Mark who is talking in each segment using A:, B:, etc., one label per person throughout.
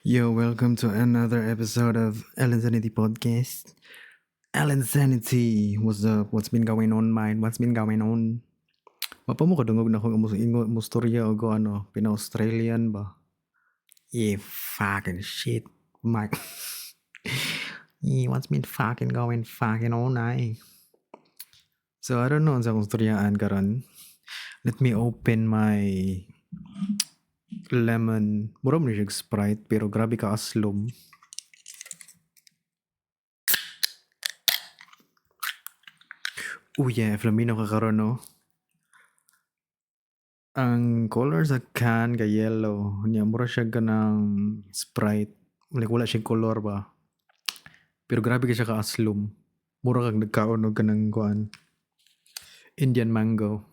A: Yo, welcome to another episode of Ellen Sanity Podcast. Ellen Sanity, what's up? What's been going on, man? What's been going on? Mapa mo kadungog na kung ingo mo storya og ano, pina-Australian ba? Yeah, fucking shit, my. Yeah, what's been fucking going fucking on, ay? So, I don't know unsa akong storyaan karon. Let me open my lemon. Mura man siya Sprite, pero grabe ka aslom. Oh yeah, Flamino ka karon, no? Ang color sa can kay yellow. Nya mura siya kanang Sprite. Like wala siya color ba. Pero grabe ka siya ka aslom. Mura kag nagkaon og kanang kuan. Indian mango.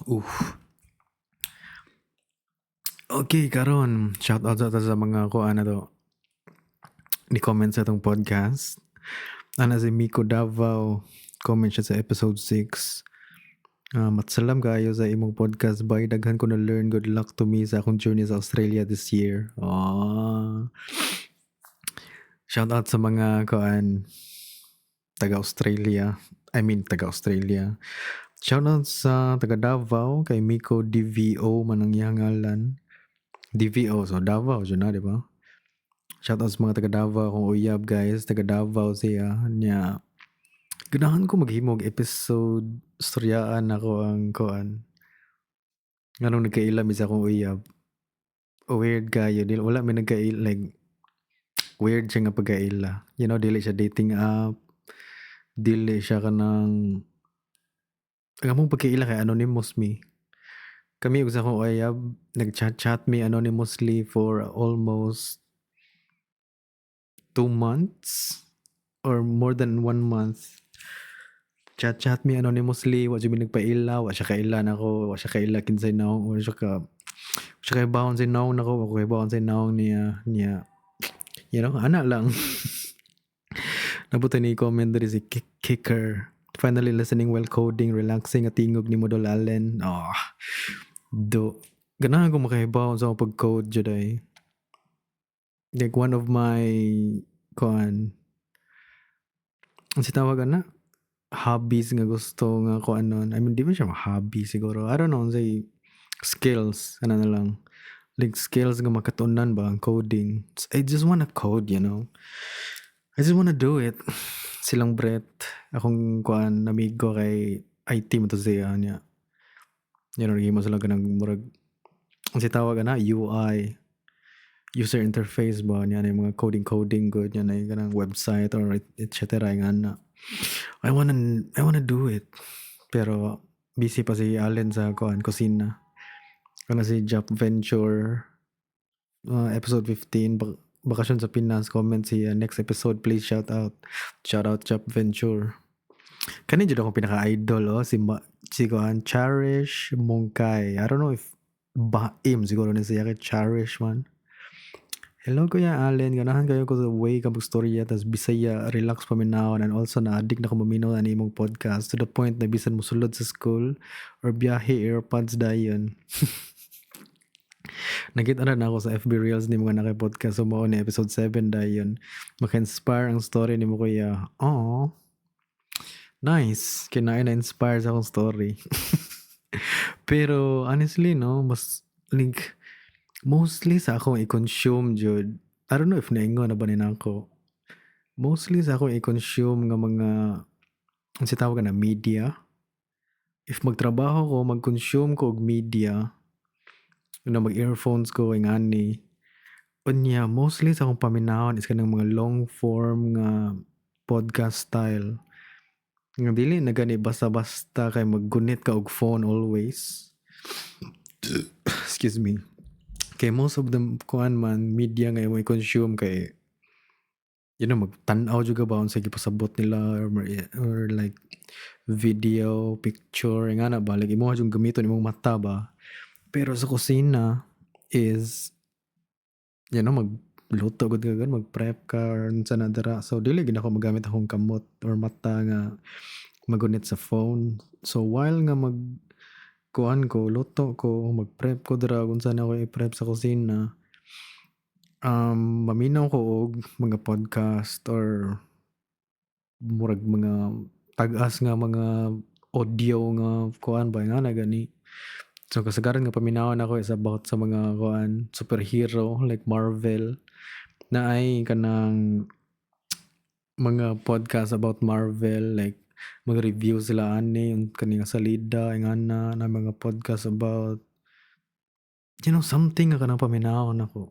A: Oof. Okay, karon shout out sa mga kuan na to. Ni comment sa atong podcast. Ana si Miko Davao, comment siya sa episode 6. Matsalam kayo sa imong podcast bay, daghan ko na learn. Good luck to me sa akong journey sa Australia this year. Oh. Shout out sa mga kuan taga Australia. I mean taga Australia. Shout out sa taga Davao kay Miko DVO man ang iyang ngalan. DVO, so Davao jud na, di ba? Shout out sa mga taga Davao kung uyab guys, taga Davao siya nya. Ganahan ko maghimog episode storyaan ako ang kuan. Nganong nagkaila mi sa akong uyab. Weird kayo, dili wala mi nagkaila, like weird siya nga pagkaila. Dili siya dating app. Dili siya kanang ang among pagkaila kay anonymous mi. Kami ug sa akong uyab nag-chat-chat mi anonymously for almost 2 months or more than 1 month. Chat-chat mi anonymously, wa jud mi nagpaila, wa siya kaila nako, wa siya kaila kinsay naong, wa siya kaibawon sa naong nako, wa ko kaibawon sa naong niya, niya. Ana lang. Nabutan ni comment diri si Kicker. Finally listening while coding, relaxing at tingog ni Modol Allen. Oh, do. Ganahan ko makahibaw sa akong pag-code, juday. Like one of my, kuan, ang sitawag ana? Hobbies nga gusto nga kuan nun. I mean, di ba siya ma-hobby siguro. I don't know, say skills, ano na lang. Like skills nga makatunan ba ang coding. I just wanna code. I just wanna do it. Silang Brett, akong kuan amigo kay IT mo to siya niya. Naghimo sila kanang murag ang si tawag ana UI, user interface ba niya na yung mga coding coding good niya na yung kanang website or et cetera yung ana. I wanna do it. Pero busy pa si Allen sa kuan kusina. Kana si Job Venture, episode 15, bakasyon sa Pinas, comment siya next episode please shout out. Shout out Job Venture. Kani jud akong pinaka-idol, oh, si kuan Cherish Mongkay. I don't know if baim siguro ni siya kay Cherish man. Hello Kuya Allen, ganahan kayo ko sa way ka magstorya tas Bisaya, relax paminawon and also na-addict na ko maminaw ani imong podcast to the point na bisan mosulod sa school or biyahe earpods dayon. Nakita na ako sa FB Reels ni mga naka-podcast so mao ni episode 7 dayon. Maka-inspire ang story nimo kuya. Aw. Nice. Kinain na inspire sa akong story. Pero honestly no, mas like mostly sa akong i-consume jud. I don't know if naingon na ba ni nako. Mostly sa akong i-consume nga mga ang sitawag na media. If magtrabaho ko, mag-consume ko og media, na mag-earphones ko ingani. Unya, mostly sa akong paminawon is kanang mga long form nga podcast style. Nga dili na gani basta-basta kay maggunit ka og phone always. Excuse me. Kay most of them kuan man media nga imong i-consume kay magtan-aw jud ka ba unsa gipasabot nila or like video, picture, nga na ba like imo jud gamiton imong mata ba. Pero sa kusina is magluto gud ka gud, mag-prep ka or unsa na dira. So dili gid ako magamit akong kamot or mata nga magunit sa phone. So while nga mag Kuan ko, luto ko, mag-prep ko dira kung saan ako i-prep sa kusina. Maminaw ko og mga podcast or murag mga tag-as nga mga audio nga kuan ba nga na gani. So kasagaran nga paminawon ako is about sa mga kuan, superhero like Marvel, na ay kanang mga podcast about Marvel, like mag-review sila ani yung kani nga salida ingana na mga podcast about something nga kanang paminawon ako.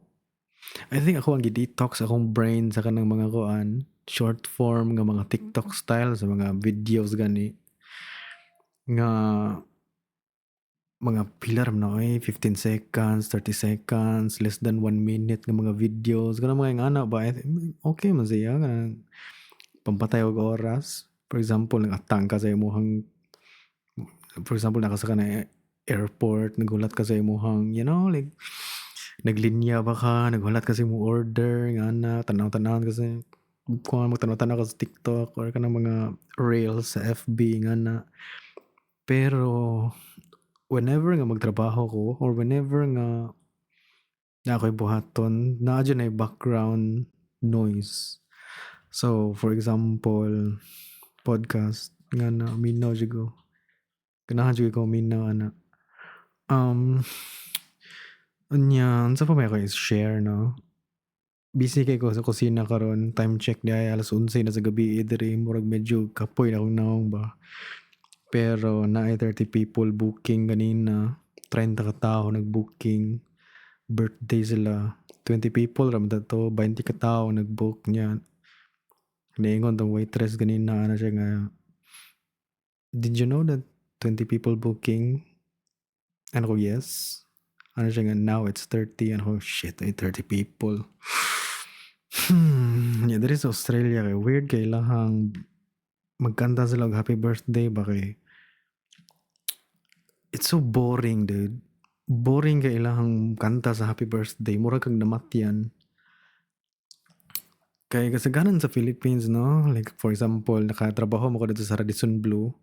A: I think ako ang gi-detox akong brain sa kanang mga kuan, short form nga mga TikTok style sa mga videos gani nga mga pila ra man na oy, 15 seconds, 30 seconds, less than 1 minute nga mga videos, kanang mga ingana ba. Okay man siya kanang pampatay og oras. For example, nag-atang ka sa imong, for example, naa ka sa kanang airport, naghulat ka sa imong, like naglinya ba ka, naghulat ka sa imong order ingana, tan-aw-tan-awon ka sa kuan, magtan-aw-tan-aw ka sa TikTok or kanang mga reels sa FB ingana. Pero whenever nga magtrabaho ko or whenever nga naa ko'y buhaton, naa jud nay background noise. So for example, podcast nga na minaw jud ko. Ganahan jud ko minaw ana. Unya unsa pa may ako i-share, no? Busy kay ko sa kusina karon. Time check diay, alas 11 na sa gabi diri, murag medyo kapoy na akong nawong ba. Pero naay 30 people booking ganina, 30 ka tawo nag-booking. Birthday sila. 20 people ra man to, 20 ka tawo nag-book niya. Niingon tong waitress ganina, ana siya nga, "Did you know that 20 people booking?" Ana ko, "Yes." Ana siya nga, "Now it's 30." Ana ko, "Shit, ay 30 people." Yeah, diri sa Australia kay weird kay ilahang magkanta sila og happy birthday ba, kay it's so boring, dude. Boring kay ilahang kanta sa happy birthday. Mura kag namatyan. Kay kasagaran sa Philippines, no? Like for example, nakatrabaho mo ko dito sa Radisson Blu.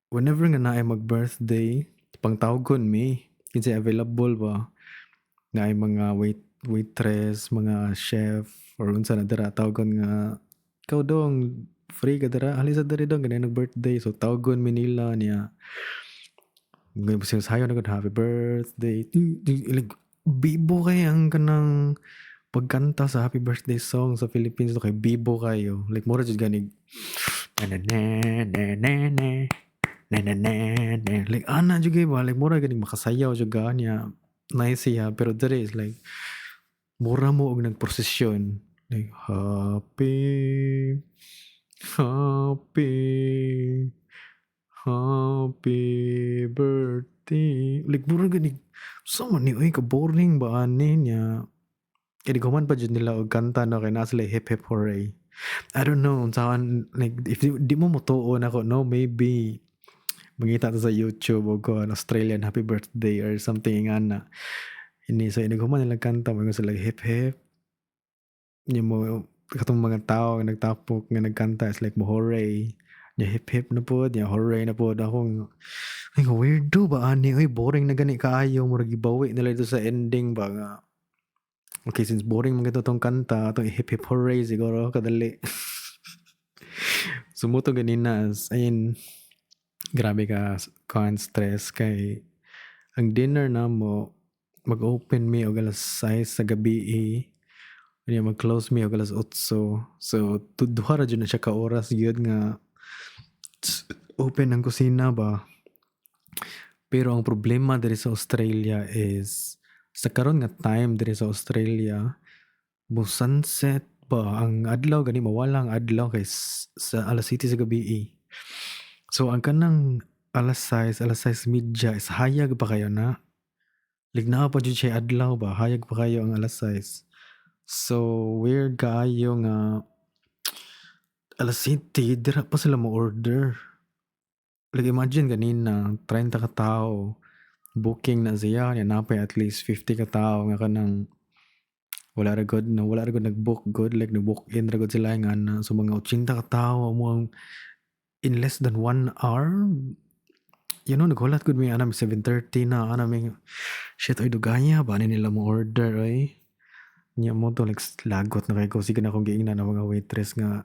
A: Whenever nga naay mag-birthday, pangtawgon mi. Kinsay available ba? Naay mga waitress, mga chef, or unsa na dira, tawgon nga, "Ikaw dong, free ka dira, hali sa diri dong, ganyan nag-birthday." So tawgon mi nila niya. Sayo na gud, "Happy birthday." Like, bibo kay ang kanang pagkanta sa happy birthday song sa Philippines to, kay bibo kayo. Like mura jud ganig na na na na na na na na na na, like ana jud kay ba, like mura ganig makasayaw jud ka niya, nice siya. Pero diri is like mura mo og nagprosesyon, like happy, happy, happy birthday, like mura ganig sa man ni oy, ka boring ba ani niya. Kay di pa jud nila og kanta, no, kay naa sila "Hip hip hooray." I don't know unsaon, like if di mo motuo nako, no, maybe mangita ta sa YouTube og kuan, Australian happy birthday or something ingana. Ini so inig human nila kanta, moingon sila "Hip hip." Nya mo katong mga tao nga nagtapok nga nagkanta is like mo hooray. Nya hip hip na pod, nya hooray na pod. Ako ay weirdo ba ani oy, boring na gani kaayo, murag gibawi nila dito sa ending ba nga okay, since boring man gito tong kanta, atong hip hip hooray siguro kadali. Sumuto ganina as ayin, grabe ka kuan, stress kay ang dinner namo, mag-open mi og alas 6 sa gabi. Unya mag-close mi og alas 8. So duha ra jud na siya ka oras gyud nga open ang kusina ba. Pero ang problema diri sa Australia is sa karon nga time diri sa Australia, mo sunset ba ang adlaw gani, mawala ang adlaw kay sa alas 7 sa gabi. So ang kanang alas 6, alas 6:30 is hayag pa kayo na. Like naa pa jud siya adlaw ba, hayag pa kayo ang alas 6. So weird kaayo nga alas 7 dira pa sila mo order. Like imagine ganina 30 ka tawo booking na siya nya naa pay at least 50 ka tawo nga kanang wala ra gud, no, wala ra gud nag-book gud, like nag-walk in ra gud sila ingana. So mga 80 ka tawo mo ang in less than 1 hour. Naghulat gud mi ana 7:30 na ana mi, "Shit oy, dugaya ba ani nila mo order oy?" Nya mo to, like, lagot na kay ko. Sige na akong giingnan ang mga waitress nga,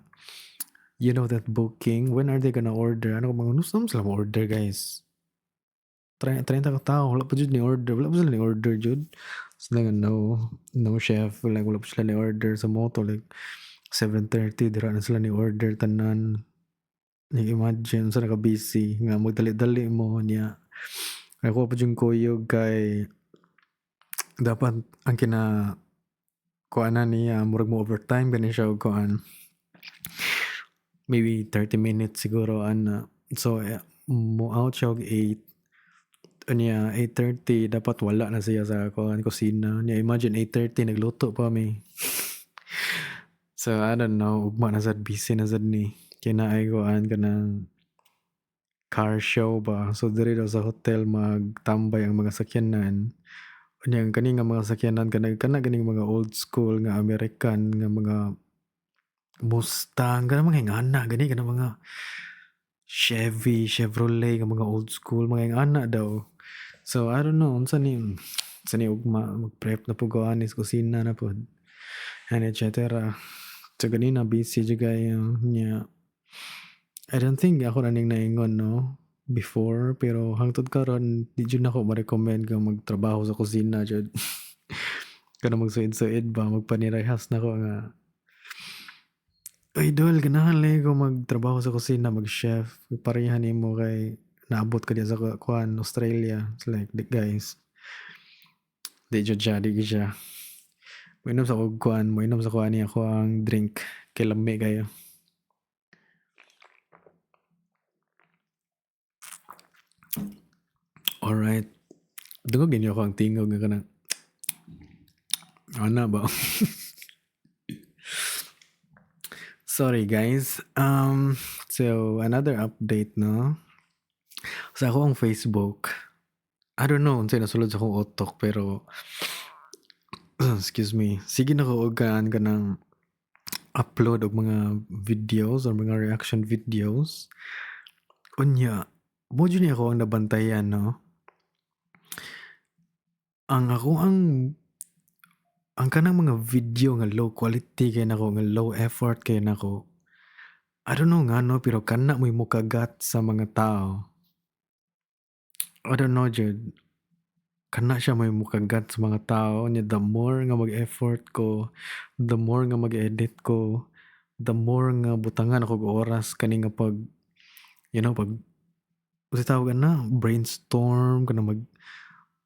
A: "You know that booking, when are they gonna order?" Ano mga nusam sila mo order, guys? 30 ka tao, wala pa jud ni order, wala pa sila ni order jud. So like, No, chef," like, wala pa sila ni order." So mo to, like, 7:30 dira na sila ni order tanan. Like, imagine sa naka busy nga magdali-dali mo niya. Ako pa jud kuyog kay dapat ang kina kuan na niya, murag mo overtime gani siya og kuan, maybe 30 minutes siguro ana. So mo out siya og 8 unya 8:30 dapat wala na siya sa kuan, kusina niya. Imagine, 8:30 nagluto pa mi. So I don't know, ugma na sad, busy na sad ni kay naay kuan, kanang car show ba. So diri daw sa hotel magtambay ang mga sakyanan. Unya ang kani nga mga sakyanan, kana kana ganing mga old school nga American nga mga Mustang, kana mga ingana gani, kana mga Chevy, Chevrolet nga mga old school, mga ingana daw. So I don't know unsa ni ugma, mag-prep na pud ko ani sa kusina na pud and etc. So ganina busy jud kayo nya. I don't think ako na ning naingon, no, before, pero hangtod karon di jud nako ma-recommend nga magtrabaho sa kusina jud. Kana magsuid-suid ba, magpanirehas nako nga, "Uy dol, ganahan lagi ko magtrabaho sa kusina, mag-chef. Pareha nimo kay naabot ka diya sa kuan, Australia." It's like, di guys. Di jud siya, di gyud siya. Moinom sa kog kuan, moinom sa ko ani ako ang drink kay lami kayo. Alright. Dungog ninyo ako ang tingog nga kanang ana ba? Sorry, guys. So another update, no. Sa ako ang Facebook. I don't know unsay nasulod sa akong utok, pero excuse me. Sige na ko og kaan kanang upload og mga videos or mga reaction videos. Unya, mo jud ni ako ang nabantayan, no. Ang ako ang kanang mga video nga low quality kay nako, nga low effort kay nako. I don't know ngano, pero kana mo'y mukagat sa mga tao. I don't know jud. Kana siya may mukagat sa mga tao nya. The more nga mag-effort ko, the more nga mag-edit ko, the more nga butangan ako og oras kani nga pag pag unsay tawag ana, brainstorm, kana mag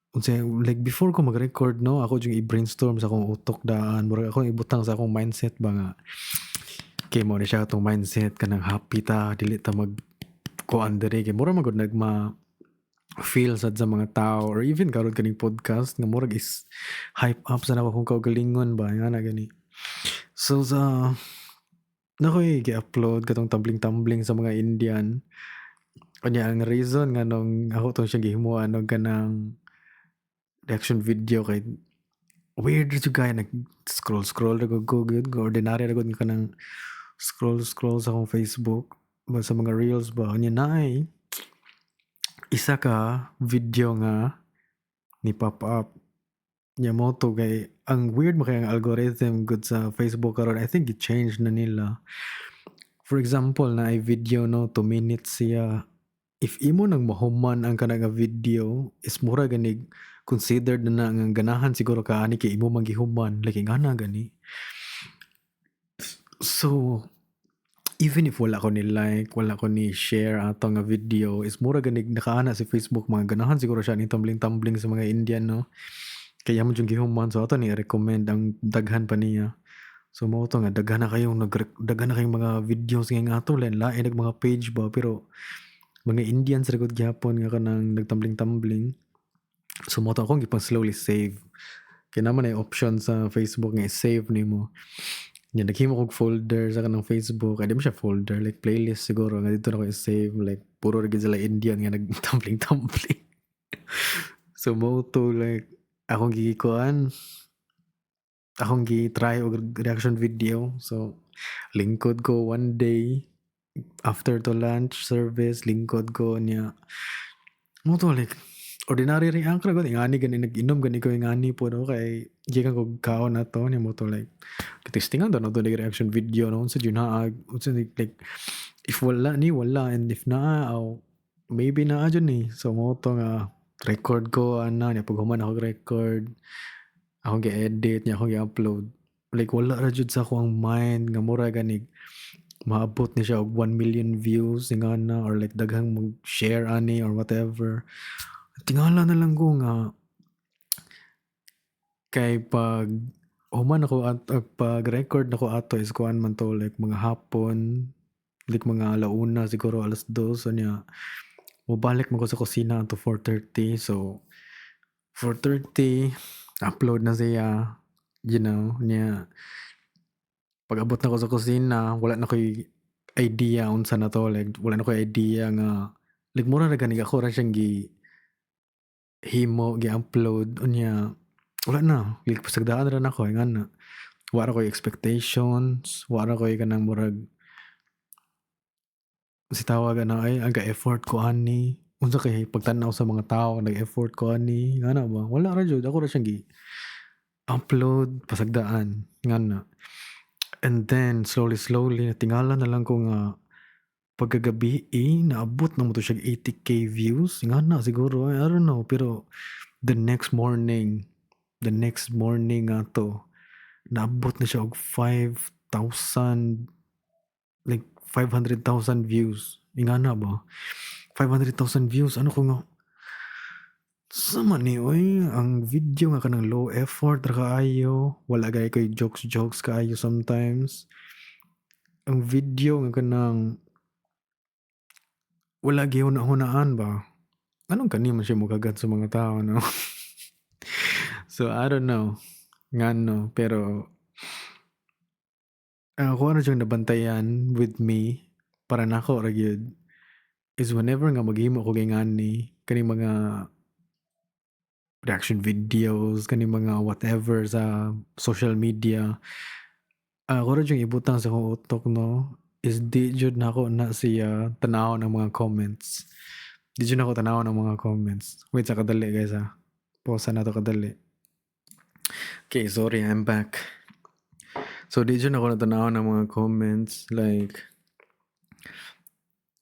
A: unsay, like, before ko mag-record, no, ako jud i-brainstorm sa akong utok daan, murag ako ibutang sa akong mindset ba nga kay mo ni siya atong mindset, kanang happy ta, dili ta mag kuan diri kay mura man gud nagma feel sad sa mga tao, or even karon kaning podcast nga murag is hype up sa nako akong kaugalingon ba nga na gani. So sa nakoy gi-upload katong tumbling-tumbling sa mga Indian. Unya ang reason nga nung ako tong siyang gihimuan og kanang reaction video kay weird jud kay nag scroll scroll ra gud ko gyud, ordinary ra gud nga kanang scroll scroll sa akong Facebook ba, sa mga reels ba. Unya naay isa ka video nga ni pop up. Nya mo to kay ang weird mo kay ang algorithm gud sa Facebook karon. I think i-change na nila. For example, na ay video, no, 2 minutes siya. If imo nang mahuman ang kana nga video is mura ganig considered na na nga ganahan siguro ka ani kay imo man gihuman, like ngana gani. So even if wala ko ni like, wala ko ni share ato nga video, is mura ganig nakaana si Facebook, mga ganahan siguro siya ni tumbling-tumbling sa mga Indian, no, kaya mo jud gihuman, so ato ni recommend ang daghan pa niya. So mao to nga daghan na kayong nag daghan na kayong mga videos nga ato lain lain nag mga page ba, pero mga Indians ra gud gihapon nga kanang nagtumbling-tumbling. So mo to akong gipang slowly save kay naman ay option sa Facebook nga i-save nimo. Nya naghimo kog folder sa kanang Facebook. Ay, di mo siya folder, like playlist siguro, nga dito na ko i-save, like puro ra gid sila Indian nga nagtumbling-tumbling. So mo to, like, akong gikuan, akong gi-try og reaction video. So lingkod ko one day after to lunch service, lingkod ko niya. Mao to, like, ordinary react ra gud ingani gani, nag-inom gani ko ingani po, no, kay gikan kog kaon na to niya. Mao to, like, testingan to nato reaction video, no, unsa jud naa, unsa ni, like, if wala ni, wala, and if naa, aw, maybe naa jud ni. So mao to nga record ko ana niya. Pag human ako record, akong gi-edit niya, akong gi-upload, like, wala ra jud sa akong mind nga mura gani maabot ni siya og 1 million views ingana or like daghang mag share ani or whatever. Tingala na lang ko nga kay pag human ako at pag record nako ato is kuan man to, like, mga hapon, like mga alauna siguro, 2:00. So niya mobalik man ko sa kusina ato 4:30. So 4:30 upload na siya. Niya pag abot nako sa kusina, wala na ko'y idea unsa na to, like, wala na ko'y idea nga, like, mura ra gani ako ra siyang gi himo, gi-upload. Unya wala na, like, pasagdaan ra nako ingana. Wa ra ko'y expectations, wa ra ko'y kanang murag si tawag ana ay ang ga-effort ko ani, unsa kay pagtan-aw sa mga tao, nag-effort ko ani ngana ba. Wala ra jud, ako ra siyang gi upload, pasagdaan ngana. And then slowly slowly natingala na lang ko nga pagkagabi eh, naabot na mo to siya 80K views ngana siguro, I don't know. Pero the next morning ato naabot na siya og 5,000, like 500,000 views ingana ba, 500,000 views. Ano ko nga, sama ni oy, ang video nga kanang low effort ra kaayo, wala gay koy jokes jokes kaayo sometimes, ang video nga kanang wala gihuna-hunaan ba, anong kani man siya mokagat sa mga tao, no? So I don't know ngano, pero ang ako ra jud nabantayan with me, para nako ra gyud, is whenever nga maghimo ko ingani, kaning mga reaction videos, kaning mga whatever sa social media, ako ra jud ibutang sa akong utok, no, is di jud nako na siya tan-awon ang mga comments. Di jud nako tan-awon ang mga comments. Wait sa kadali, guys, ah. Pause na to kadali. Okay, sorry, I'm back. So di jud nako na ang mga comments. Like,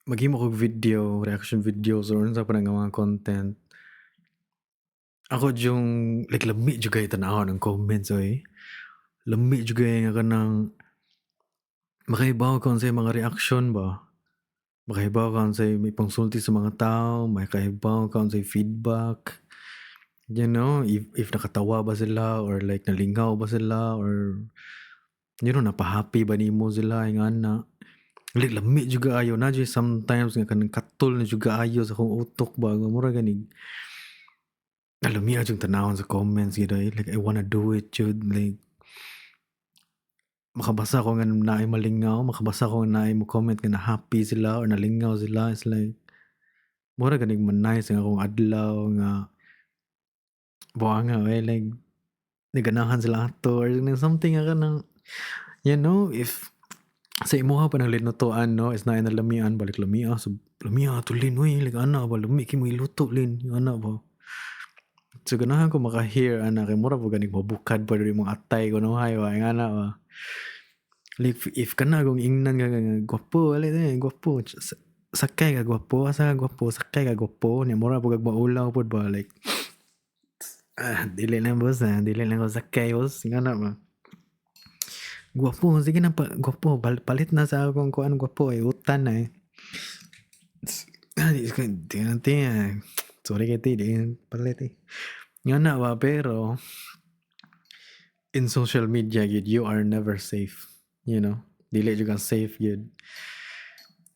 A: maghimo kog video, reaction videos or unsa pa nga mga content. Ako jung, like, lami jud kay tan-awon ang comments oy. Lami jud kay nga kanang makahibaw ka unsay mga reaction ba. Makahibaw ka unsay may pangsulti sa mga tao, makahibaw ka unsay feedback. If nakatawa ba sila or like nalingaw ba sila or napahappy ba nimo sila ingana. Like, lami jud kaayo na jud sometimes nga kanang katol na jud kaayo sa akong utok ba nga mura ganig lami jud tanawon sa comments gyud ay. Like, I wanna do it jud, like makabasa ko nga naay malingaw, makabasa ko nga naay mo comment nga na happy sila or nalingaw sila. It's like mura ganig man nice ang akong adlaw nga buanga eh, like naganahan sila ato or something nga kanang if sa imuha pa ng linutoan, no, is naay nalamian balik, "Lamia so, lamia ato, Lin, uy," like ana ba, "Lami kay mo iluto, Lin," ana ba. So ganahan ko maka-hear ana kay mura po ganig mabukad pa diri mong atay ko, no, hay ba ingana ba. Like, if kana akong ingnan nga "Gwapo ali eh, gwapo, sakay ka gwapo, asa ka gwapo, sakay ka gwapo," nya mura pud kag maulaw pud ba, like, "Ah, dili lang, boss, ah, dili lang ko sakay, boss," ingana ba. "Gwapo, sige na pa gwapo, palit na sa akong kuan, gwapo, eh, utan na eh." Ah, di sorry kay ti, di palit eh. Ngana ba, pero in social media gyud, you are never safe. Dili jud ka safe gyud.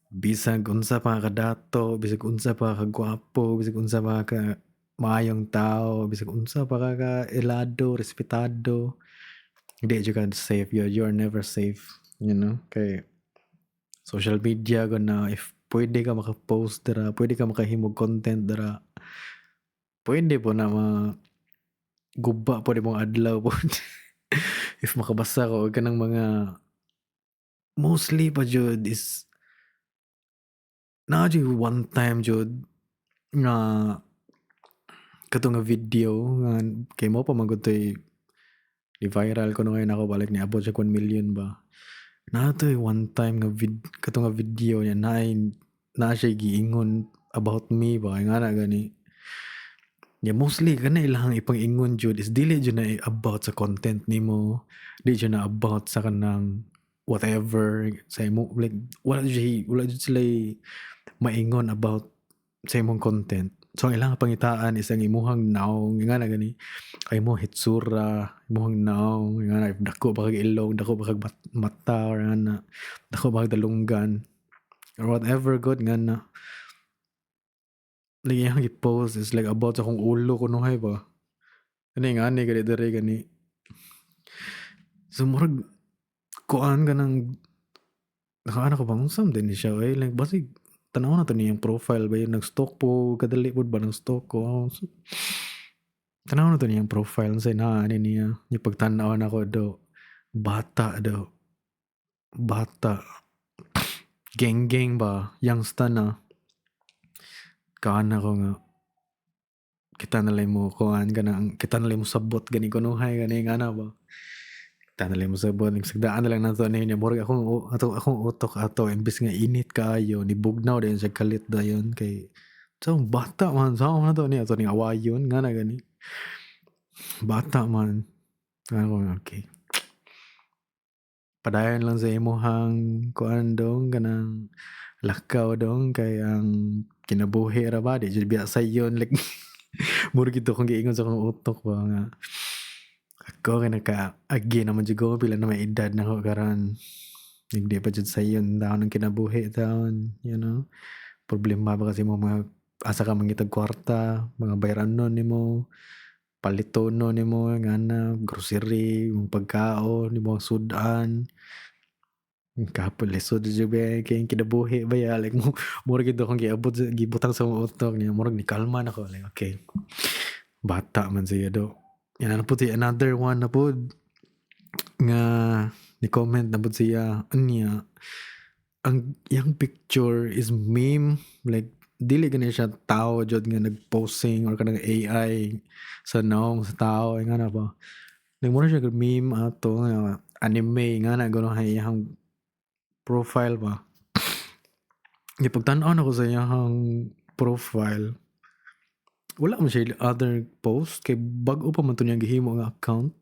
A: Bisag unsa pa ka kadato, bisag unsa pa ka gwapo, bisag unsa pa ka maayong tao, bisag unsa pa ka ka ilado, respetado, di jud ka safe gyud. You are never safe. Kay social media gud na if pwede ka maka-post dira, pwede ka makahimog content dira, pwede po na ma guba po imong adlaw po. If makabasa ko og kanang mga mostly pa jud is naa jud one time jud Nga kato nga video nga kay mo pa man gud to'y ni viral kuno ngayon ako balik niabot siya 1 million ba. Naa to'y one time nga kato nga video niya naay naa siya giingon about me ba nga na gani. Yeah, mostly kana ilahang ipang-ingon jud is dili jud na about sa content nimo, di jud na about sa kanang whatever sa imo, like wala jud sila maingon about sa imong content. So ang ilang pangitaan is ang imuhang naong nga na gani ay mo hitsura, imuhang naong nga na dako ba kag ilong, dako ba kag mata or nga na dako ba kag dalunggan or whatever good nga na. Like iyang gi-post is like about sa akong ulo kunuhay ba. Kani nga ani gani diri gani. So murag kuan kanang nakaana ko bang unsa man din ni siya oy, like basig tan-aw na to niyang profile ba yun, nag-stalk po kadali pud ba nang stalk ko. So, tan-aw na to niyang profile unsay naa ani niya. Yung pagtan-aw nako do, bata do. Bata. Gang gang ba, youngster na. Kaana ko nga kita na lang mo kuan kanang kita na lang mo sabot gani kunuhay gani nga na ba. Kita na lang mo sabot, sagdaan na lang nato niya. Murag akong ato akong utok ato imbes nga init kaayo nibugnaw dayon siya kalit dayon kay so bata man sa na to niya ato ning awayon nga na gani. Bata man. Nga ko nga, okay. Padayon lang sa imuhang kuan dong kanang lakaw dong kay ang kinabuhi ra ba di jud biya sayon, like murag gito akong giingon sa akong utok ba nga ako kay naka-agi naman jud ko pila na may edad na ko karon, hindi pa jud sayon taon ang kinabuhi taon. Problema ba kasi mo mga asa ka mangitag kwarta, mga bayranon nimo, palitono nimo nga na grocery, imong pagkaon, imong sudan. Kapon lisod jud ba kay kinabuhi ba ya, like mo murag gid akong giabot gibutang sa akong utok niya, murag ni kalma na ko, like okay. Bata man siya do. Yan na pud another one na pud nga ni comment na pud siya niya, ang iyang picture is meme, like dili gani siya tao jud nga nagposing or kanang AI sa naong sa tao nga na ba. Like mura siya meme ato nga anime nga na gano'n iyang profile ba. Gipagtan-aw nako sa iyang profile, wala man siya other post kay bag-o pa man to niya gihimo nga account.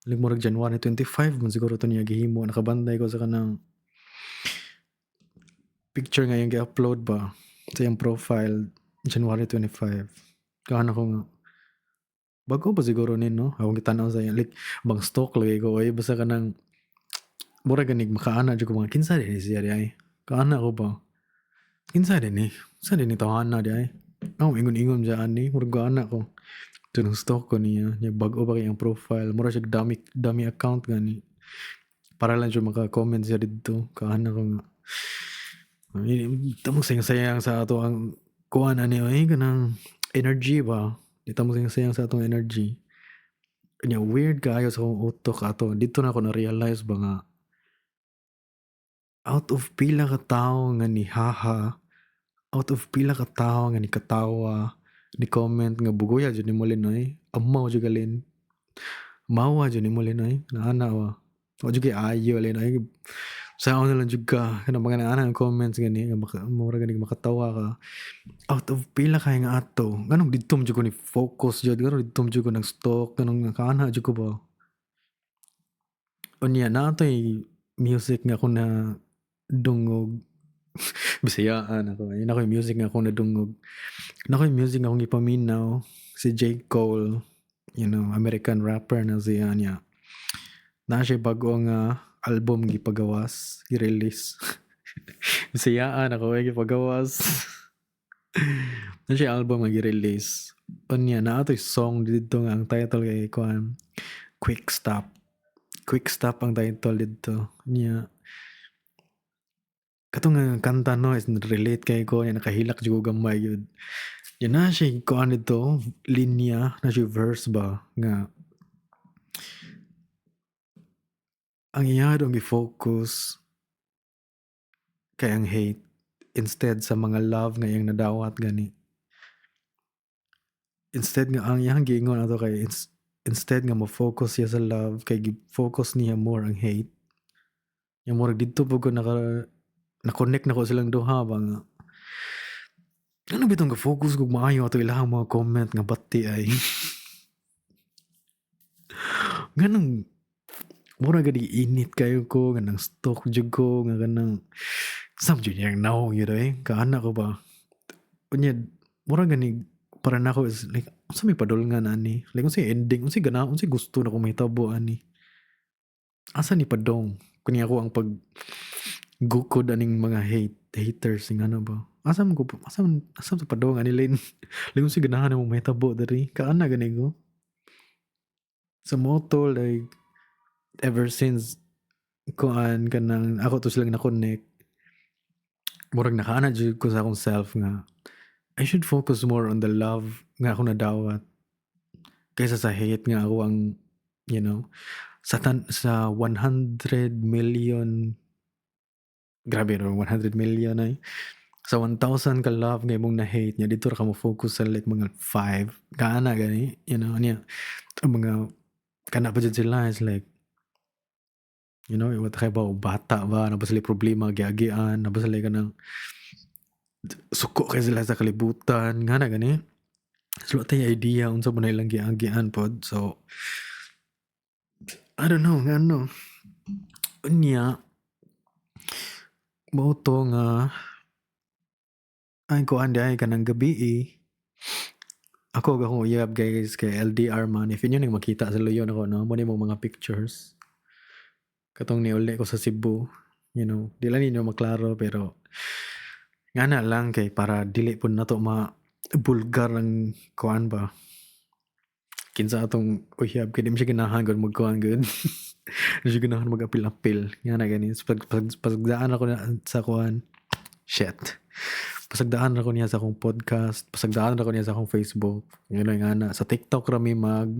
A: Like murag January 25 man siguro to niya gihimo, nakabanday ko sa kanang picture nga yung gi-upload ba sa iyang profile January 25. Kaano ko nga bago pa siguro ni no akong gitan-aw sa iya, like bang stalk lagi ko oy, basta kanang mura ganig makaana jud ko mga kinsa din ni siya di ay. Kaana ko ba? Kinsa din ni? Kinsa din ni tawhana di ay? Ako ingon-ingon siya ani, murag ana ko. So nang stalk ko niya, niya bag-o pa kay ang profile, mura siya dummy dummy account gani. Para lang siya maka-comment siya didto. Kaana ko nga tamo sayang sa ato ang kuan ani oy kanang energy ba. Di ta mo sayang sa atong energy. Nya weird kaayo sa akong utok ato. Dito na ako na-realize ba nga out of pila ka tawo nga ni haha, out of pila ka tawo nga ni katawa, ni comment nga bugoya jud nimo Lin oy, amaw jud ka Lin. Mawa jud nimo Lin oy, naana ba. Wa jud kay ayo Lin oy. Sao na lang jud ka kanang mga naana ang comments gani nga maka, mura gani makatawa ka. Out of pila kay nga ato, nganong didto man jud ko ni focus jud, nganong didto man jud ko nag stalk, nganong nakaana jud ko ba. Unya naa toy music nga ako na dungog. Bisayaan ako. Yun ako yung music nga akong nadungog. Naa ko'y music nga akong gipaminaw si J. Cole, American rapper na siya niya. Naa siya bag-o nga album gipagawas, gi-release. Bisayaan ako eh, gipagawas. Naa siya album nga gi-release. Unya naa to'y song didto nga ang title kay kuan, Quick Stop. Quick Stop ang title didto. Niya kato nga kanta no is relate kay ko niya, nakahilak jud ko gamay gyud. Yan na siya kuan didto, linya na siya verse ba nga ang iya dong gi-focus kay ang hate. instead sa mga love nga iyang nadawat gani. Instead nga ang iyang giingon ato kay instead nga mo-focus siya sa love kay gi-focus niya more ang hate. Yung murag didto pud ko na-connect nako silang duha ba nga ano bitong ga-focus kog maayo ato ilahang mga comment nga bati ay nganong mura gani init kayo ko nga nang stalk jud ko nga kanang sam jud niyang nawong yun eh kaana ko ba. Unya mura gani para nako is like, unsa may padulngan ani? Like, unsay ending, unsay gana, unsay gusto nako mahitabo ani, asa ni padong kuni ako ang pag gukod aning mga haters nga ano ba, asa man ko, asa man padong ani lin, like, unsay ganahan mo mahitabo diri, kaana gani ko. Sa moto, like, ever since kuan kanang ako to silang na-connect, murag nakaana jud ko sa akong self nga I should focus more on the love nga ako nadawat kaysa sa hate nga ako ang sa 100 million, grabe no, 100 million ay sa 1,000 ka love nga imong na hate niya dito ra ka mo focus sa like mga 5, kaana gani niya ang mga kana pa jud sila is like, what kay ba, bata ba na ba sila problema giagian na ba sila kanang suko kay sila sa kalibutan nga na gani. So tay idea unsa ba na ilang giagian pod. So I don't know ngano. Unya mao to nga ay kuan di ay kanang gabi ako ug akong uyab, guys, kay LDR man. If inyo ning makita sa luyo nako no, mo ni mo mga pictures katong niuli ko sa Cebu. Di lang ninyo maklaro pero ngana lang kay para dili pud nato ma bulgar ang kuan ba kinsa atong uyab kay di man siya ganahan gud magkuan gud, di siya ganahan mag-apil-apil nga na gani. So, pasagdaan ako na sa kuan, shit, pasagdaan ako niya sa akong podcast, pasagdaan ako niya sa akong Facebook, nga na sa TikTok ra mi mag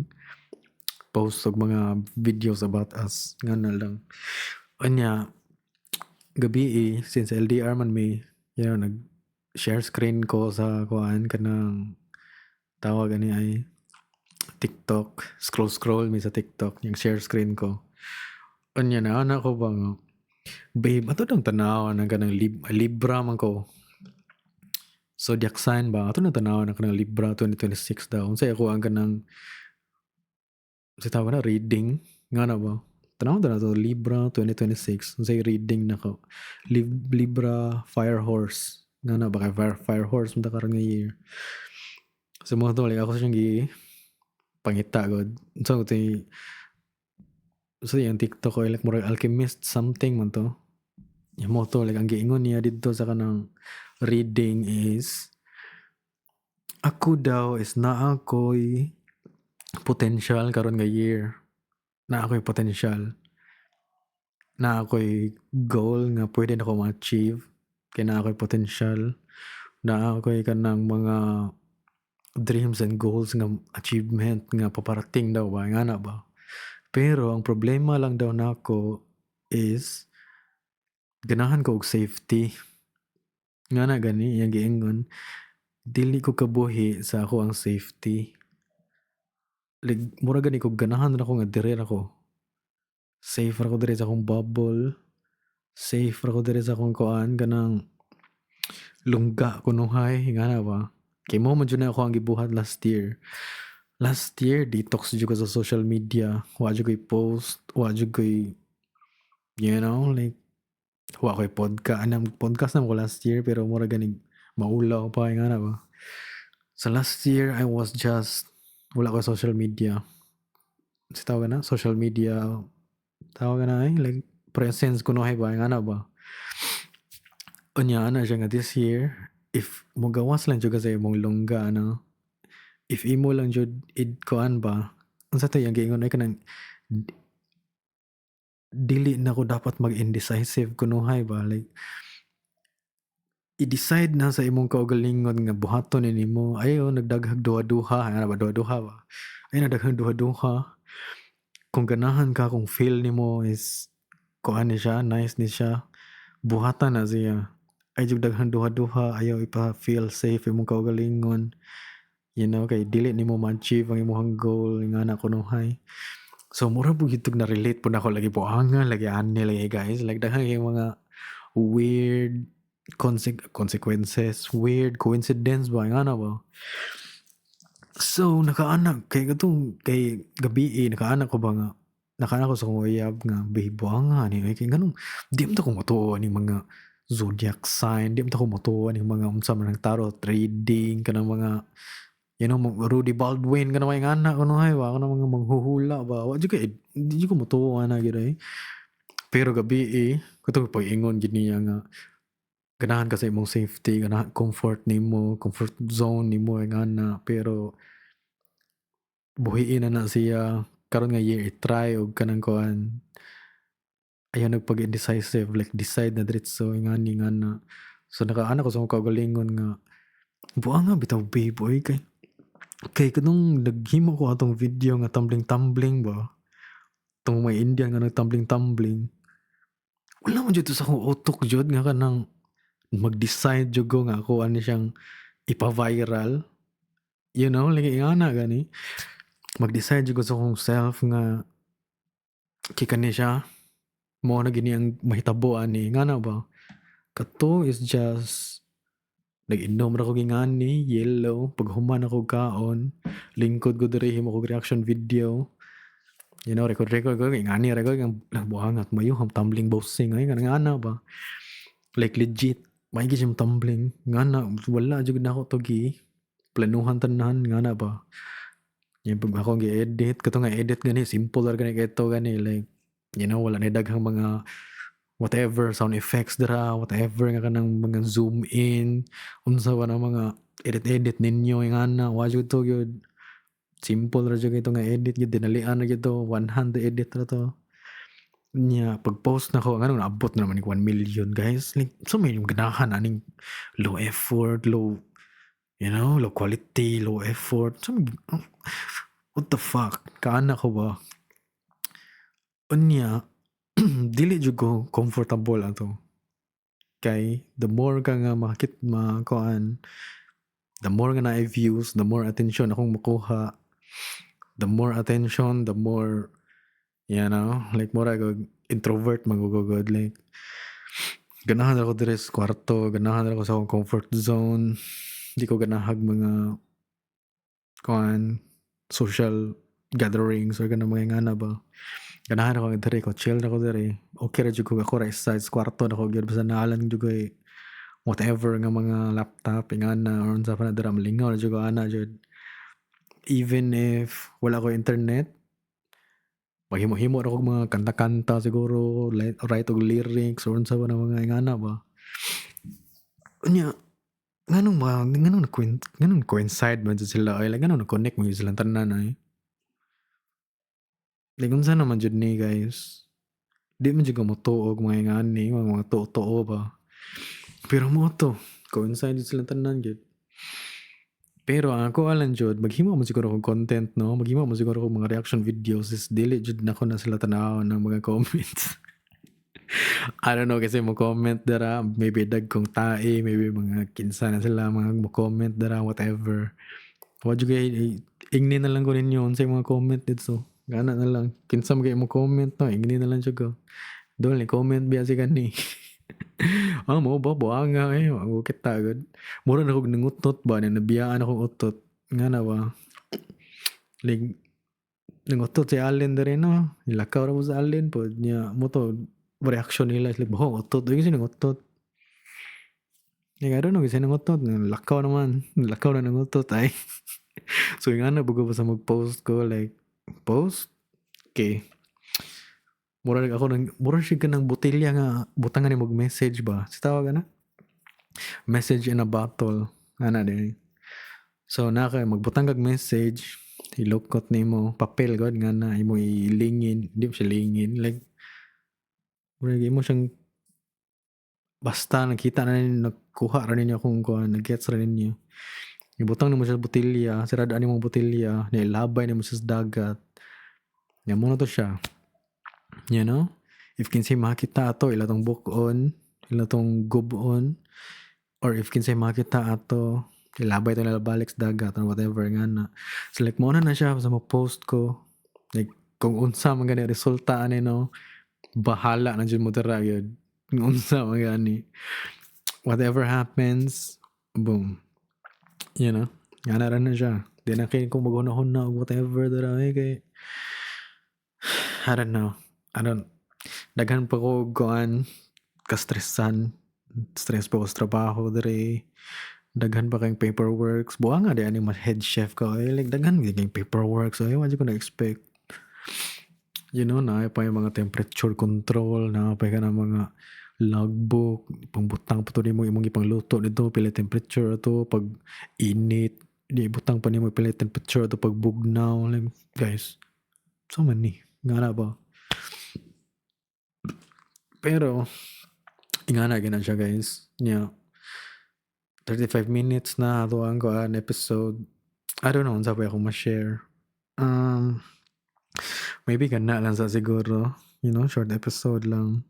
A: post og mga videos about us nga na lang. Unya gabi eh, since LDR man may nag share screen ko sa kuan kanang tawag ani ay TikTok, scroll scroll mi sa TikTok yung share screen ko. Unya na ana ko ba nga, "Babe, ato nang tanaw ng kanang Libra man ko. Zodiac sign ba, ato nang tanaw ng kanang Libra 2026 daw. Unsay ako ang kanang sa tawag na reading nga na ba? Tanaw na to Libra 2026. Unsay reading nako? Libra Fire Horse. Nga na ba kay Fire Horse man ta karon nga year." So mo to, like, ako siyang gi pangita god. So to so yung TikTok ko like murag alchemist something man to. Yung mo to, like, ang giingon niya didto sa kanang reading is ako daw is naa ko'y potential karon nga year. Naa ko'y potential. Naa ko'y goal nga pwede nako ma-achieve. Kay naa ko'y potential. Naa ko'y kanang mga dreams and goals nga achievement nga paparating daw ba nga na ba. Pero ang problema lang daw nako is ganahan ko og safety. Nga na gani iyang giingon, dili ko kabuhi sa ako ang safety. Like, mura gani ko ganahan ra ko nga dire ra ko. Safe ra ko dire sa akong bubble. Safe ra ko dire sa akong kuan kanang lungga kunuhay nga na ba. Kay mo man jud na ako ang gibuhat last year. Last year detox jud ko sa social media. Wa jud ko'y post, wa jud ko'y like wa ko'y podcast, anang podcast na ko last year pero mura gani maulaw pa nga na ba. So last year I was just wala ko social media. Sa tawag na social media, tawag na ay like presence kunuhay ba nga na ba. Unya ana siya nga this year, if mogawas lang jud ka sa imong lungga ano, if imo lang jud id kuan ba, unsa to iyang giingon ay kanang dili na ko dapat mag indecisive kunuhay ba, like i-decide na sa imong kaugalingon nga buhaton ni nimo. Ayo nagdaghag duha-duha ana ba, duha-duha ba, ayo nagdaghag duha-duha. Kung ganahan ka, kung feel nimo is kuan ni siya, nice ni siya, buhatan na siya. Ayaw daghang duha-duha, ayaw ipa-feel safe imong kaugalingon kay dili nimo ma-achieve ang imong goal nga na kunuhay. So mura pud gyud na relate pud nako lagi, buanga lagi ani lagi, guys. Like, daghan kay mga weird consequences, weird coincidence ba nga na ba. So nakaana kay katong kay gabi, nakaana ko ba nga nakaana ko sa akong uyab nga, "Babe, buanga ni kay nganong di man ta ko motuo ani mga zodiac sign, di man ta ko motuo ani mga unsa man ang tarot reading, kanang mga Rudy Baldwin, kanang mga ingana kunuhay ba, kanang mga manghuhula ba. Wa jud kay di jud ko motuo ana gyud ay." Pero gabi eh, katong pag-ingon gyud niya nga ganahan ka sa imong safety, ganahan comfort nimo, comfort zone nimo ingana, pero buhiin na na siya karon nga year, i-try og kanang kuan, ayaw nagpag indecisive, like decide na diretso ingani ngana. So nakaana ko sa akong kaugalingon nga, "Buanga bitaw, babe, oy," kay kanong naghimo ko atong video nga tumbling tumbling ba, tong may Indian nga nagtumbling tumbling, wala man jud to sa akong utok jud nga kanang mag-decide jud ko nga ako ani siyang ipa-viral, like ingana gani, mag-decide jud ko sa akong self nga kay kani siya mao na gini ang mahitabo ani ngana ba. Kato is just nag-inom ra ko gingani yellow. Paghuman ako kaon, lingkod ko diri, himo ko reaction video, record record ko ingani ra ko ang buhangat mayo ang tumbling bossing ay nga ngana ba. Like, legit may siyang tumbling ngana, wala jud nako to gi planuhan tanan ngana ba. Yung pag ako gi-edit kato nga edit gani, simple ra gani kay to gani, like wala na daghang mga whatever sound effects dira, whatever nga kanang mga zoom in, unsa ba na mga edit edit ninyo ingana, wa jud to gyud. Simple ra jud ito nga edit gyud, dinalian ra gyud to, one hand edit ra to. Nya pag post nako, nganong naabot na naman 1 million, guys? Like, so may ganahan aning low effort, low low quality, low effort. So what the fuck, kaana ko ba. Unya dili jud ko comfortable ato kay the more ka nga makakit makuan, the more nga naay views, the more attention akong makuha. The more attention, the more like mura og introvert man ko gud. Like, ganahan ako diri sa kwarto, ganahan ako sa akong comfort zone. Di ko ganahag mga kuan, social gatherings or kanang mga ingana ba. Ganahan ako diri ko, chill ra ko diri. Okay ra jud ko ako ra isa sa kwarto nako gyud, basta naalan jud koy whatever nga mga laptop ingana or unsa pa na dira, malingaw ra jud ko ana jud. Even if wala ko internet, maghimo-himo ra kog mga kanta-kanta siguro, like write og lyrics or unsa ba na mga ingana ba. Unya nganong ma nganong nganong coincide man jud sila ay, like nganong na-connect man jud silang tanan ay. Like, unsa naman jud ni, guys? Di man jud ko motuo og mga ingani, mga tuo-tuo ba. Pero mao to, coincide jud silang tanan gyud. Pero ang ako lang jud, maghimo man siguro kog content, no, maghimo man siguro kog mga reaction videos is dili jud nako na sila tan-awon ng mga comments. I don't know kasi mo comment dira, maybe dagkong tae, maybe mga kinsa na sila mga mo comment dira, whatever. Wa jud kay ingni na lang ko ninyo unsay mga comment didto. Gana na lang kinsa man kay mo comment, no, ingni na lang jud ko. Dol ni comment biya si kani. "Ah, mao ba, buanga eh, wa kita gud." Mura na kog nangutot ba, na nabiyaan akong utot ngana ba. Like, nangutot si Allen diri, no. Nilakaw ra mo sa Allen pod niya mo to reaction nila is like, "Baho utot, uy, kasi nangutot." Like, I don't know kasi nangutot, lakaw naman, lakaw na nangutot ay. So ingana bugo ba sa mag-post ko, like post okay. Mura ako nang mura siya kanang botelya nga butangan nimo og message ba. Sa tawag ana? Message in a bottle ana di. So na kay magbutang kag message, hilukot nimo papel gud nga na imo ilingin, di mo siya lingin, like murag imo siyang basta nakita na ninyo, nakuha ra ninyo kung kuan, nag-gets ra ninyo. Ibutang nimo siya sa botelya, sirad-an nimong botelya, niya ilabay nimo siya sa dagat. Nya mo na to siya. If kinsay makita ato ila tong buk-on, Ila tong gub-on or if kinsay makita ato, ilabay to nila balik sa dagat or whatever nga na. So like mao na siya sa mo-post ko. Like kung unsa man gani resulta ani, no, bahala na jud mo dira gyud. Kung unsa man gani. Whatever happens, boom. Nga na ra na siya. Di na kay kung maghuna-huna og whatever dira eh, kay I don't know. I don't, daghan pa ko kuan kastressan. Stress pa ko sa trabaho diri. Daghan pa kayong paperworks. Buang nga di ani mas head chef ko. Eh, like daghan kayong paperwork. So, wa ko na expect. Naa pa yung mga temperature control, naa pa ka na mga logbook, pangbutang pa to nimo imong ipangluto dito, pila temperature ato pag init, di butang pa nimo pila temperature ato pag bugnaw. Like, guys, so many. Nga na ba? Pero, ingana gina siya, guys. Yeah. 35 minutes na ato ang kuan episode. I don't know unsa pa akong ma-share. Maybe kana lang sa siguro. Short episode lang.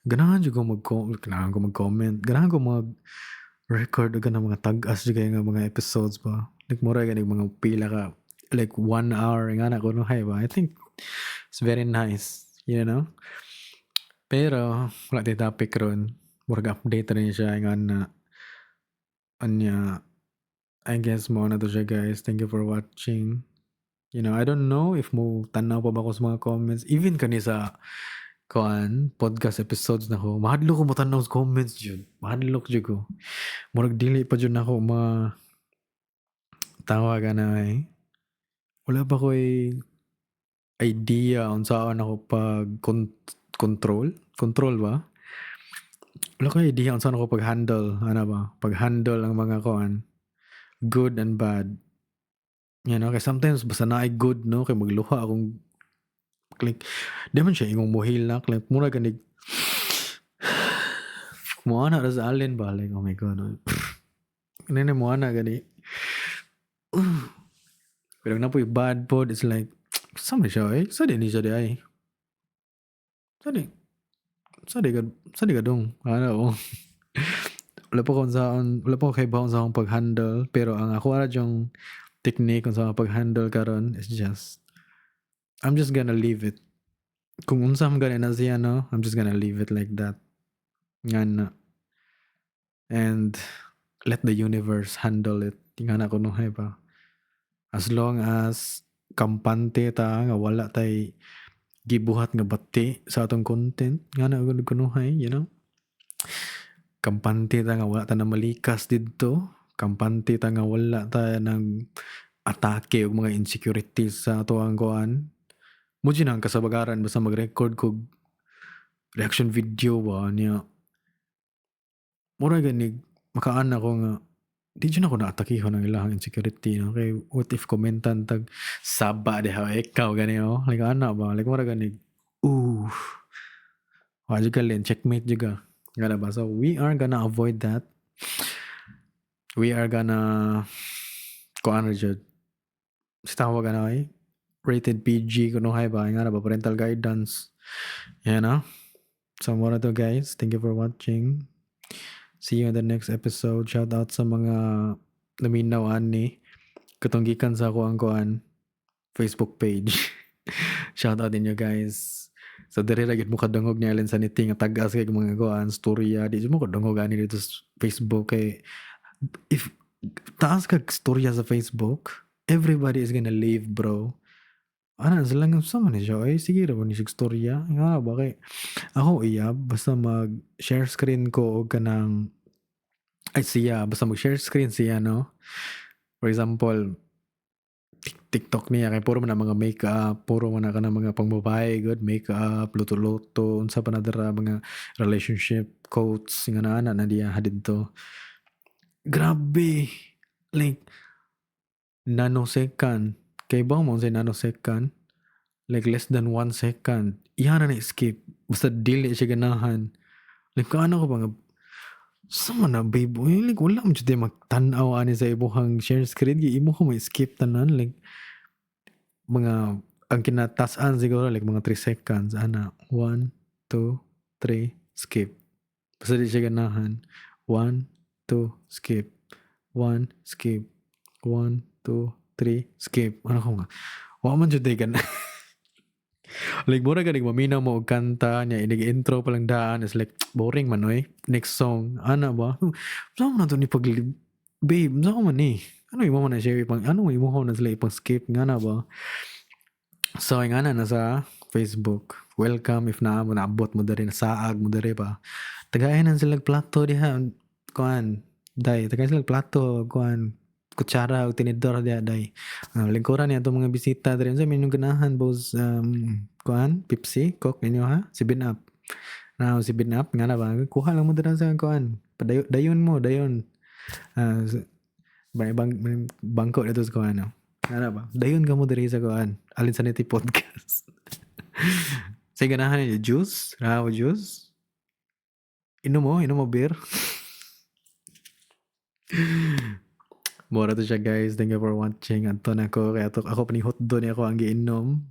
A: Ganahan ko mag-comment. Ganahan ko mag-record og kanang mga tag-as jud kaayo nga mga episodes ba. Like mura gani mga pila ka like one hour nga na kuno hay ba. I think it's very nice. Pero wala tay topic ron. Murag update rin siya nga na anya, I guess mao na to siya, guys. Thank you for watching. I don't know if mo tanaw pa ba ko sa mga comments. Even kani sa kuan podcast episodes na ko, mahadlok ko mo tanaw sa comments jud. Mahadlok jud ko. Murag dili pa jud nako ma tawag ana eh. Wala pa ko'y idea unsaon ako pag control, control ba? Wala ko'y idea unsaon ako pag-handle ana ba? Pag-handle ang mga kuan, good and bad. Kay sometimes basta naay good, no, kay magluha akong, like di man siya ingong mohilak, like mura ganig moana ra sa alin ba, like, oh my God. Nene moana gani. Pero naa poy bad pod, it's like sa man siya eh, sa di ni siya di ay. Sa di ka dong. Ano oh. Wala pa ko kahibaw sa akong pag-handle, pero ang ako ra yung technique kung sa akong pag-handle karon is just I'm just gonna leave it. Kung unsa man gani na siya, no, I'm just gonna leave it like that. Nga na. And let the universe handle it. Nga na kunuhay ba. As long as kampante ta nga wala tay gibuhat nga bati sa atong content, nga na kunuhay. Kampante ta nga wala ta na malikas didto. Kampante ta nga wala ta nang atake og mga insecurities sa ato ang kuan. Mo jud ang kasabagaran basta mag-record kog reaction video ba niya. Mura gani makaan ako nga di jud ako naatakihon ang ilahang insecurity, no, kay what if komentan tag saba diha ikaw gani, oh, like ana ba, like mura gani, ooh, wa jud ka checkmate jud ka nga ba. So we are gonna avoid that. We are gonna kuan ra jud sa tawag ano eh, rated PG kunuhay ba nga na ba, parental guidance. So mao to, guys. Thank you for watching. See you in the next episode. Shout out sa mga naminaw ani katong gikan sa ako ang kuan Facebook page. Shout out inyo, guys. So diri ra gyud mo kadungog ni Allen Sanity nga tag-as kay mga kuan storya. Di jud mo kadungog ani dito sa Facebook kay if taas kag storya sa Facebook, everybody is gonna leave, bro. Ana sila nga sa man siya ay sige ra ba ni siya storya nga ba. Kay ako iya basta mag share screen ko og kanang ay siya basta mag share screen siya, no, for example TikTok niya, kay puro man na mga makeup, puro man na kanang mga pangbabae good makeup, luto-luto, unsa pa na dira, mga relationship quotes nga naa na diya didto. Grabe, like nanosecond. Kay ba mo unsay nanosecond? Like less than 1 second iya na na skip basta dili siya ganahan. Like kaano ko ba nga sama na, babe, uy, like wala mo jud magtan-aw ani sa imong share screen gi imo ko may skip tanan. Like mga ang kinatasan siguro like mga 3 seconds ana, 1, 2, 3, skip. Basta di siya ganahan. One, two, skip. One, skip. One, two, three, skip. Ano ko nga? Wa man jud gana. Like, mura ganing maminaw mo og kanta niya, inig intro pa lang daan, it's like, boring man oy. Next song. Ana ba? Saan man na to ni pag, babe, saan man ni? Ano imo man na siya ipang, ano imo na sila ipang skip nga na ba? So, nga na nasa Facebook. Welcome if naa mo naabot mo diri, nasaag mo diri pa. Tagayan sila plato diha kuan. Day, tagayan sila plato kuan, kutsara ug tinidor diha, day. Lingkuran niya atong mga bisita diri. Unsa may inyong ganahan, boss? Kuan, Pepsi, Coke ninyo ha? 7 Up. Na 7 Up nga na ba? Kuha lang mo dira sa kuan. Padayon dayon mo, dayon. Bang, bang, bangko dito sa kuan. No? Nga na ba? Dayon ka mo diri sa kuan. Alin sa Niti Podcast. Say ganahan niyo juice? Ganahan mo juice? Inom mo beer? Mora to siya, guys. Thank you for watching. Adto na ko. Kaya to, ako pa ni hotdo ni ako ang giinom.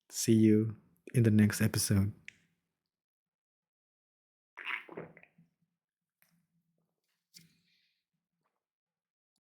A: See you in the next episode.